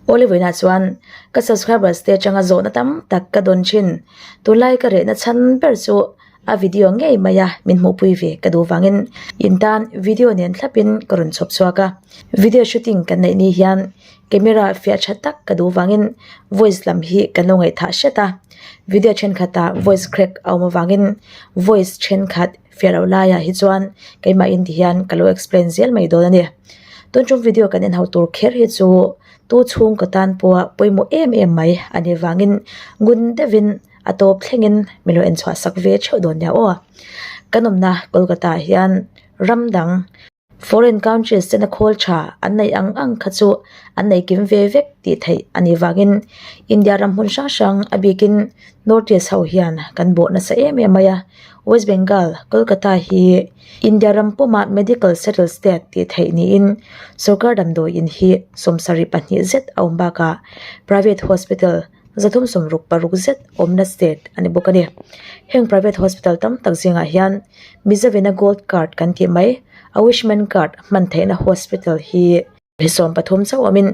Oliver-a chuan, Ka subscribers te atanga zawhna tam tak ka dawn thin. Tunlai ka rehna chhan ber chu a video ngei mai a min hmuhpui ve ka duh vangin in tan video nen thlapin ka rawn chhawp chhuak a. Video shooting kan neih ni hian camera fiah tha tak ka duh vangin voice lam hi kan lo ngaihthah hret a. Video thenkhatah voice crack a awm avangin voice thenkhat fiah loh laiah hi chuan keimahin ti hian ka lo explain zel mai dawn a ni. Tun tum video kan en ho tur kher hi chu tu chhung ka tan pawha pawimawh em em mai a nih vangin ngun deuhin a tawp thlengin min lo en chhuah sak ve theuh dawn nia aw. Kan awmna Kolkata ah hian ram dang foreign countries tena khawl tha an neih ang ang kha chu an nei kim ve vek tih theih a nih vangin India ram hmun hrang hrang a bikin North East ho hian kan bawh nasa em em mai a, West Bengal, Kolkata hi India ram pawma medical settle state tih theih niin sorkar damdawiin hi 72 zet a awm bakah private hospital 366 zet awmna state a ni bawk a ni. Heng private hospital tam tak zingah hian Mizovina gold card kan tih mai Ayushman card hman theihna hospital hi Hi 13 chauh awmin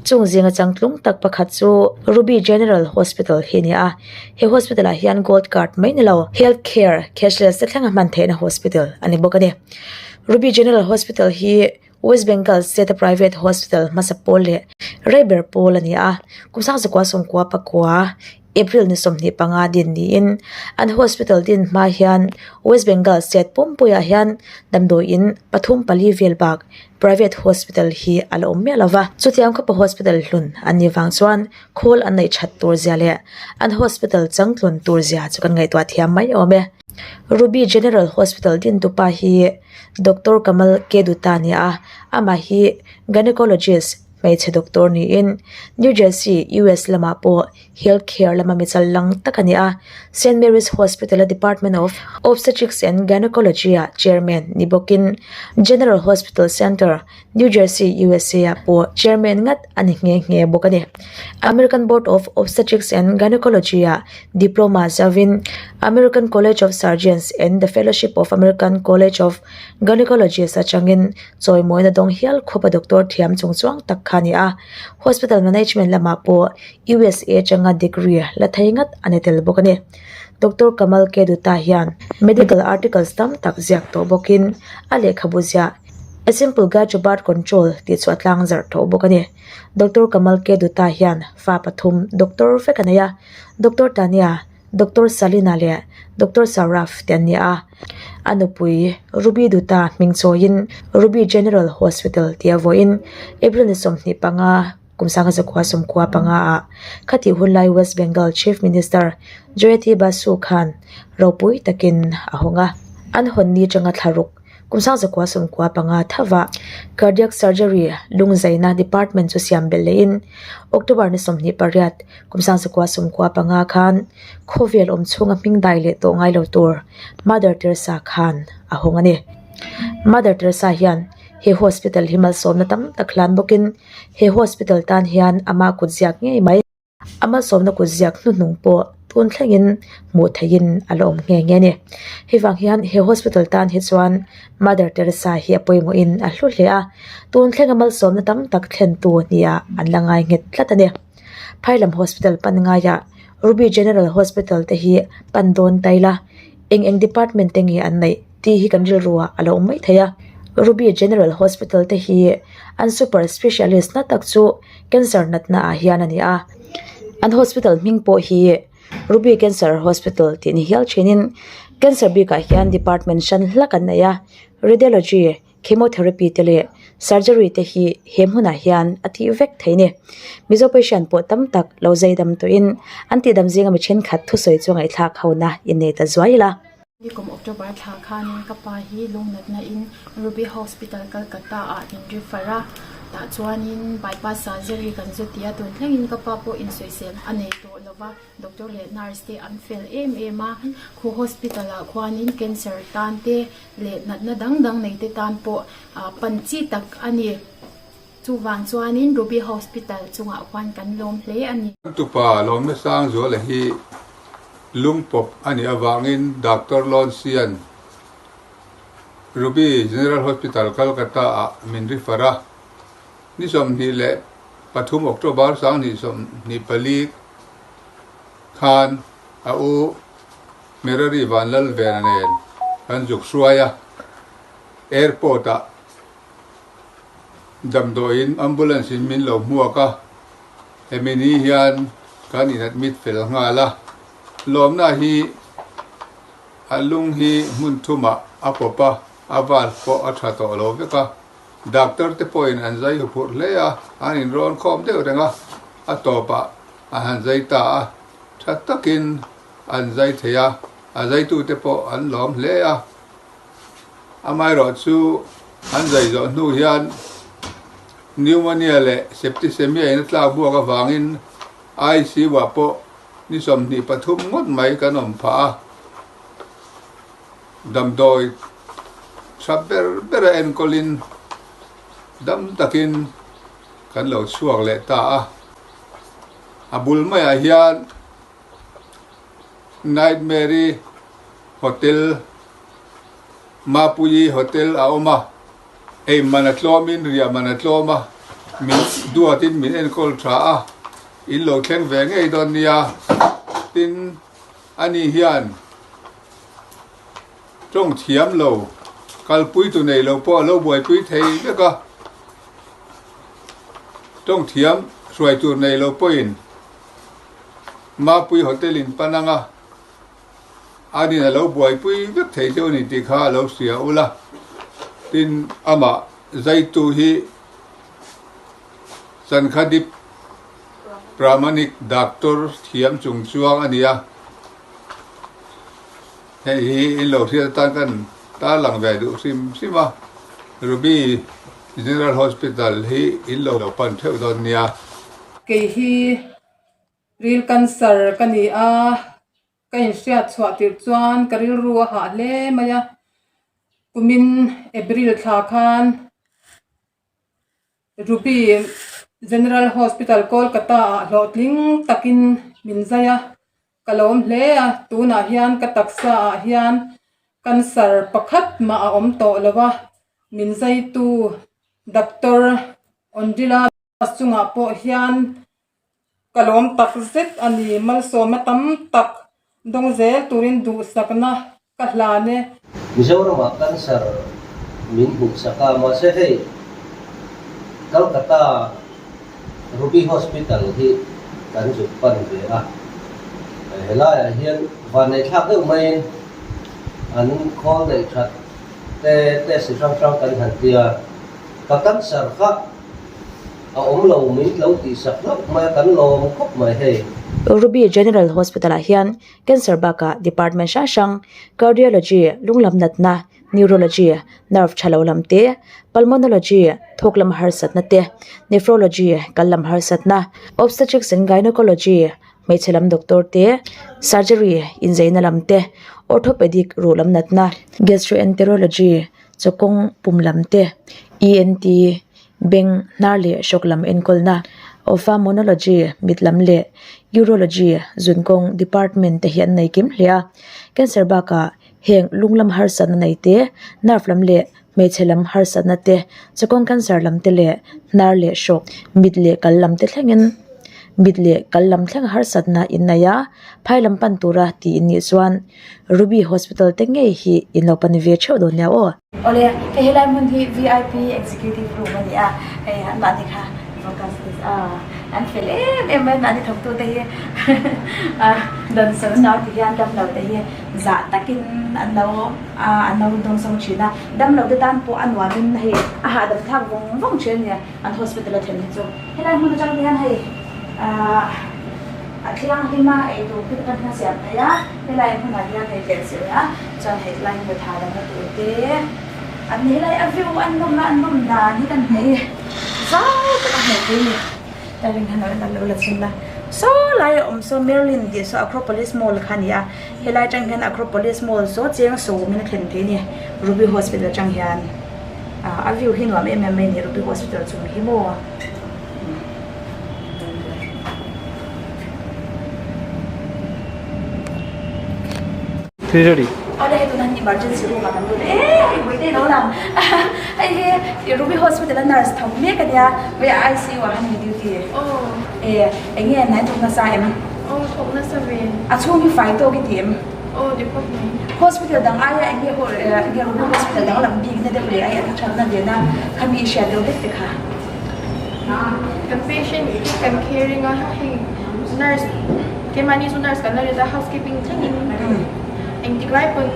chung zinga changtlung tak pakhat chu Ruby General Hospital hi a ni a, he hospital ah hian gold card mai ni lo health care cashless te thlenga hman theihna hospital a ni bawk a ni. Ruby General Hospital hi West Bengal state a private hospital hmasa pawl leh rei ber pawl a ni a, kum 1999 April ni 25 din niin an hospital din hma hian West Bengal state pumpuiah hian damdawiin pathum pali vel bak private hospital hi a la awm miah lo va. Chutiang khawpa hospital hlun an nih vang chuan khawl an neih that tur zia leh an hospital changtlun tur zia chu kan ngaihtuah thiam mai awm e. Ruby General Hospital din tupa hi Doctor Kamal K Dutta a ni a, amah hi gynecologist hmeichhe doctor niin New Jersey, US lamah pawh health care lama mi chal lang tak a ni a, Saint Mary's Hospital a Department of Obstetrics and Gynecology ah chairman ni bawkin General Hospital Center, New Jersey, USA ah pawh chairman ngat a ni nghe nghe bawk a ni. American Board of Obstetrics and Gynecology ah diploma zauvin American College of Surgeons and the Fellowship of American College of Gynecologists atangin Chawimawina dawng hial khawpa doctor thiam chung chuang tak kha a ni a, hospital management lamah pawh USA atanga degree la thei ngat a ni tel bawk a ni. Doctor Kamal K Dutta hian medical articles tam tak ziak tawh bawkin a lehkhabu ziah A Simple Guide to Birth Control tih chu a tlang zarh tawh bawk a ni. Doctor Kamal K Dutta hian fa pathum doctor vek a nei a, Doctor Tania, Doctor Salina leh Doctor Saurabh te an ni a, a nupui Ruby Dutta hming chawiin Ruby General Hospital tia vawiin April ni 25 kum 1995 ah khatih hunlai West Bengal Chief Minister Jyoti Basu khan ropui takin a hawng a, an hawn ni atanga thla ruk Kum 1995 thava Cardiac Surgery lungzaina Department chu siam belh lehin October ni 28 kum 1995 khan khawvel awm chhunga hming dai leh tawh ngai lo tur Mother Teresa khan a hawng a ni. Mother Teresa hian he hospital hi malsawmna tam tak hlan bawkin he hospital tan hian ama kut ziak ngei mai. A malsawmna kut ziak hnuhnung pawh tun thlengin hmuh theihin a la awm nghe nghe a ni. Hei vang hian he hospital tan hi chuan Mother Teresa hi a pawimawhin a hlu hle a, tun thlenga malsawmna tam tak thlentu nia an la ngai nghet tlat a ni. Phailam Hospital pan ngaiah Ruby General Hospital te hi pan dawn ta ila eng eng department te nge an neih? Tih hi kan rilru ah a lo awm mai thei a, Ruby General Hospital te hi an super specialist na tak chu cancer natna ah hian a ni a, an hospital hming pawh hi Ruby Cancer Hospital tih ni hial thinin cancer bikah hian department hran hlak an nei a, radiology, chemotherapy te leh surgery te hi he hmunah hian a tih vek thei a ni. Mizo patient pawh tam tak lo zai dam tawhin an tihdam zinga mi thenkhat thusawi chu ngaihthlak hona innei ta zuai ila. Nikum October thla khanin ka pa hi lungnatna in Ruby Hospital Calcutta ah min refer a, tah chuanin bypass surgery kan zu ti a, tun thlengin ka pa pawh insawisel a nei tawh lo va, doctor leh nurse te an fel em em a, khu hospital ah khuanin cancer tan te leh natna dang dang nei te tan pawh pan chi tak a ni. Chuvang chuanin Ruby Hospital chungah khuan kan lawm hle a ni. Kan tupa Lawmna Sangzuala hi lungpawp a nih avangin Doctor Lawnsian Ruby General Hospital Calcutta ah min refer a, ni Pathum October 2024 khan a u Merari Vanlalvena nen kan zuk hruai a, airport ah damdawiin ambulance in min lo hmuak a, hemi ni hian kan in admit fel nghal a, lawmna hi a lung hi hmun thumah a pawp a, a valve pawh a tha tawh lo vek a. Doctor te pawhin an zai huphurh hle a, an inrawn khawm deuh reng a, a tawpah a han zai ta a, tha takin an zai thei a, a zaitute pawh an lawm hle a. Amaherawhchu an zai zawh hnu hian pneumonia leh septicemia in a tlak buak avangin ICU ah pawh ni 23 ngawt mai kan awm phah a. Damdawi tha ber ber a enkawlin dam takin kan lo chhuak leh ta a. A bul maiah hian Nightmare Hotel, Mapuii Hotel a awm a, ei man a tlawmin riah man a tlawm a, min duatin min enkawl tha a, in lo thleng ve ngei dawn nia. Tin, ani hian Tawng thiam lo, kalpui tu nei lo pawh a lo buaipui thei vek a. Tawng thiam hruai tur nei lo pawhin Mapui Hotel in pan anga anin a lo buaipui vek thei deuh a ni tih kha a lo hria ula. Tin, amah zaitu hi Chankhadip Pramanik Doctor thiam chung chuang a ni a. Hei hi in lo hriat atan kan tarlang ve duh hrim hrim a, Ruby General Hospital hi in lo pan theuh dawn nia. Kei hi ril cancer ka ni a, ka inhriat chhuah tirh chuan ka rilru a hah hle mai a, kumin April thla khan Ruby General Hospital Kolkata ah hlawhtling takin min zai a, ka lawm hle a, tunah hian ka taksa ah hian cancer pakhat mah a awm tawh lo a, min zaitu Doctor Ondila chungah pawh hian Ka lawm tak zet a ni. Malsawmna tam tak dawng zel turin duhsakna ka hlan e. Mizoramah cancer min hmuhsak a, mahse hei Calcutta Ruby Hospital hi kan zuk pan ve a, helaiah hian vanneihthlak deuh maiin an khawl neih that te test chi hrang hrang kan han tia, ka cancer kha A awm lo min lo tihsak hlauh mai a, kan lawm khawp mai hei. Ruby General Hospital ah hian Cancer bakah department hrang hrang Cardiology, lunglam natna, Neurology, nerve tha lo lam te, Pulmonology, thawk lam harsatna te, Nephrology, kal lam harsatna, Obstetrics and Gynecology, hmeichhe lam doctor te, Surgery, inzeina lam te, Orthopedic, ruh lam natna, Gastroenterology, Chawkawng pum lam te, ENT, beng, hnar leh hrawk lam enkawlna, Ophthalmonology, mit lam leh Urology, zunkawng, department te hi an nei kim hle a. Cancer bakah heng lung lam harsatna nei te, nerve lam leh hmeichhe lam harsatna te, chawkawng cancer lam te leh hnar leh hrawk, mit leh kal lam te thlengin mit leh kal lam thleng harsatna in nei a, phai lam pan tura tih in nih chuan Ruby Hospital te ngei hi in lo pan ve theuh dawn nia aw. Awle, hei helai hmun hi vip executive room a ni a, hei an mahni kha focus is a, an fel em em mai mahni thawktu te hi dan sawi nau ti hian damlo te hi zah takin an lo an lo dawngsawng thin a, damlo te tan pawh a nuamin hei a hahdam thlak vawng vawng thin a ni an hospital a thlen hi chu. Helai hmun atang te hian hei ahh a thianghlim a eitur te kan hla siam thei a, helai hmunah hian hei tleh chilh a chuan hei tlai hmu tha lamna tur te an ni helai a view an nawm a an nawm dan hi kan hmu hi zau tak a hmuh pui a ni ta ring hian a lo la chhun a saw lai a awm saw Merlin tih saw Acropolis mall kha a ni a helai atang hian Acropolis mall saw cheng sawmin a thlen thei a ni Ruby hospital atang hian. Ah a view hi nuam em em mai a ni Ruby hospital chung hi maw. Three ready. Awle hei tunah hian emergency room ah kan lut e hei Bawihte lo lang hei hi Ruby hospital a nurse thawk mek a nia vawiah ICU ah khan i duty e eng nge nai thawk nasa em? Aw thawk nasa ve. A chhung hi fai tawk i ti em? Aw ti khawp mai. Hospital dang aia eng nge eng nge Ruby hospital dang lam bik na deuh leh ai a that na ve na khami i hriat deuh vek te kha. Kan patient hi kan caring a hei nurse keimahni chu nurse kan la ret a housekeeping thlengin engtik lai pawn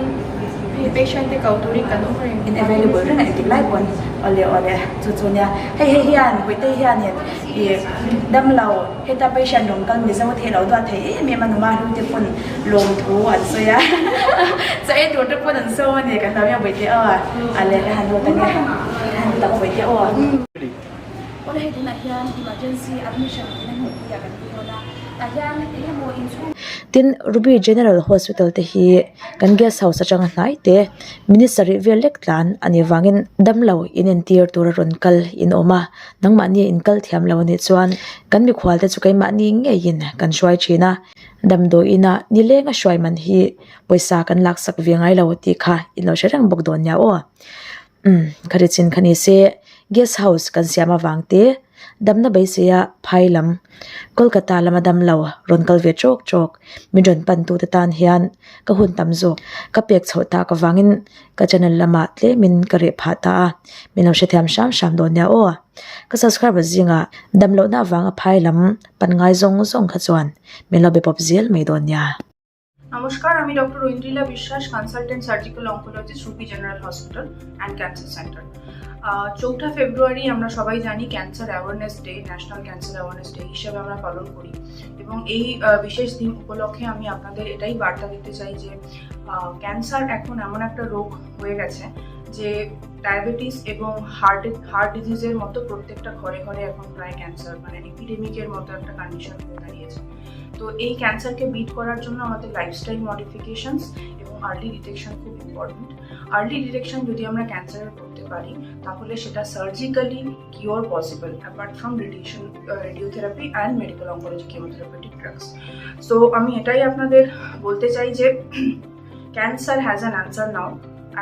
hei patient te ko turin kan awm reng. In available reng a engtik lai pawn awle awle chu chu nia hei hei hian Huitei hianin ih damlo heta patient rawn kal mizo thei lo duat thei em em a numa hlu te pawn lawmthu an sawi a chaw ei tur te pawn an sawm a ni kan lo nia Huitei aw ale ka han lut ange ka han lut ang Huitei aw. Awle hei tunah hian emergency admission tihna hmunpui ah kan ti dawn a, tah hian eng emaw inchhung. Tin, Ruby General Hospital te hi kan guest house atanga hnai te minute sarih vel lek tlan a nih vangin damlo in entir tura rawn kal in awm a, nangmahni in kal thiam lo anih chuan kan mikhual te chu keimahni ngeiin kan hruai thin a, damdawi inah nileng a hruai man hi pawisa kan laksak ve ngai lo tih kha in lo hre reng bawk dawn nia aw. Umm, ka ri chin kha ni se, guest house kan siam avang te, damna beiseia phai lam, Kolkata lama dam lo rawn kal ve trawk trawk, min rawn pan tu te tan hian ka hun tam zawk ka pek chhoh tak avangin ka channel lamah tlemin ka reh phah ta a, min lo hrethiam hram hram dawn nia aw. Ka subscriber zingah dam lohna avanga phai lam pan ngai zawng zawng kha chuan min lo be pawp zel mai dawn nia. নমস্কার আমি doctor Aindrila Biswas consultant surgical oncologist Ruby general hospital and cancer centre চৌঠা ফেব্রুয়ারি আমরা সবাই জানি cancer awareness day national cancer awareness day হিসেবে আমরা পালন করি এবং এই বিশেষ দিন উপলক্ষে আমি আপনাদের এটাই বার্তা দিতে চাই যে ক্যান্সার এখন এমন একটা রোগ হয়ে গেছে যে ডায়াবেটিস এবং হার্ট হার্ট ডিজিজের মতো প্রত্যেকটা ঘরে ঘরে এখন প্রায় ক্যান্সার মানে এপিডেমিকের মতো একটা কন্ডিশন হয়ে দাঁড়িয়েছে। তো এই ক্যান্সারকে বিট করার জন্য আমাদের লাইফস্টাইল মডিফিকেশনস এবং আর্লি ডিটেকশন খুব important. Early detection যদি আমরা ক্যান্সারের করতে পারি তাহলে সেটা surgically cure possible apart from radiation radiotherapy and medical oncology chemotherapeutic drugs. So আমি এটাই আপনাদের বলতে চাই যে cancer has an answer now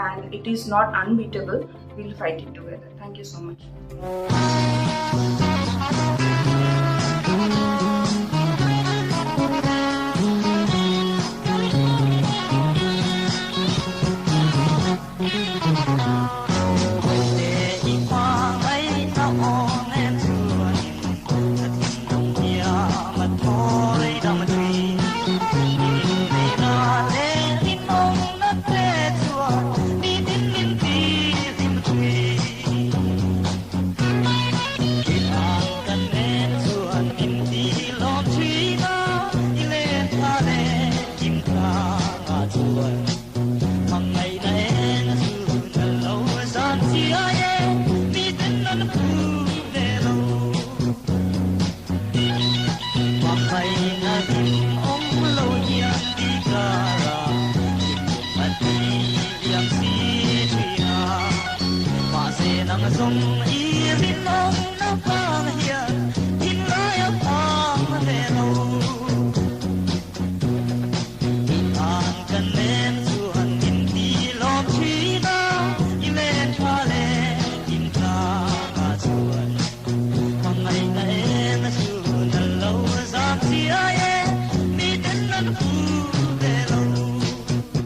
and it is not unbeatable. Will fight it together. Thank you so much.